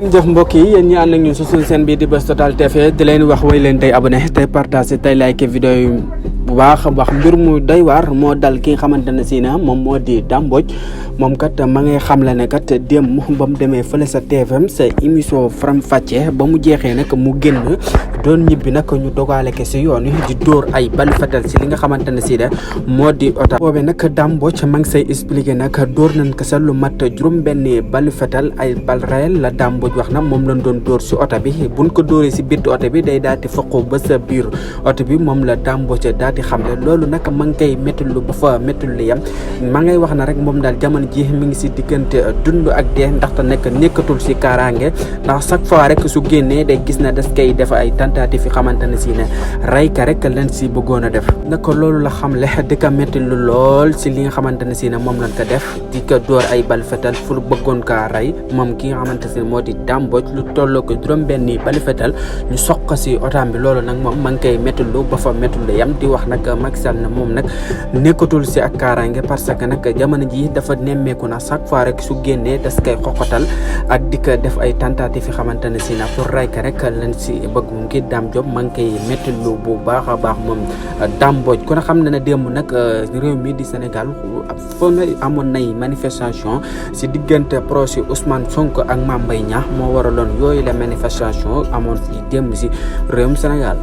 jëf mbokk yi yéen ñi ànd ak ñun su suñu seen bii di Buzz Total TV di leen wax way leen tey abonné tey partagé tey like vidéo yi bu baax wax mbir mu doy waar moo dal ki nga xamante ne si na moom moo di Dame Mbodj moom kat ma ngay xamle ne kat démb ba mu demee fële sa TFM sa émission Faram Facce ba mu jeexee nag mu génn doon ñibbi nag ñu dogaale ke si yoon di dóor ay bal fetal si li nga xamante ne si de moo di oto boobee nag Dame Mbodj ma ngi say expliqué nag dóor nañ ko sa lu mat juróom benn bal fetal ay bal réel la Dame Mbodj wax na moom lañ doon dóor si oto bi buñ ko dóoree si biir oto bi day daal di foqu ba sa biir oto bi moom la Dame Mbodj daal di xamle loolu nag ma ngi koy méttilu ba fa méttilu yam ma ngay wax na rek moom daal jamono ji mi ngi si diggante dund ak dee ndaxte nekk nekkatul si kaaraange ndax chaque fois rek su génnee day gis na des koy def ay tentative yi xamante ne si ne rey ka rek leen si bëggoon a def naka loolu la xamle di ko méttilu lool si li nga xamante ne si ne moom lañ ko def di ko dóor ay bal fetal fu bëggoon kaa rey moom ki nga xamante ne moo di Dame Mbodj lu tolloo ko juróom-benni bali fetal ñu soq ko si otaam bi loolu nag moom ma ngi koy méttilu ba fa méttilu yam di wax nag Macky Sall na moom nag nekkatul si ak kaaraange parce que nag jamono ji dafa nemmeeku na chaque fois rek su génnee das koy xoqatal ak di ko def ay tentative yi xamante ne si na pour ray ka rek lañ si bëgg mu ngi Dame Diop ma ngi koy méttilu bu baax a baax moom Dame Mbodj ku ne xam ne ne démb nag réew mi di Sénégal foo na amoon nay manifestation si diggante projet Ousmane Sonko ak Mame Mbaye Niang moo waraloon yooyu la manifestation amoon si démb si réewum Sénégal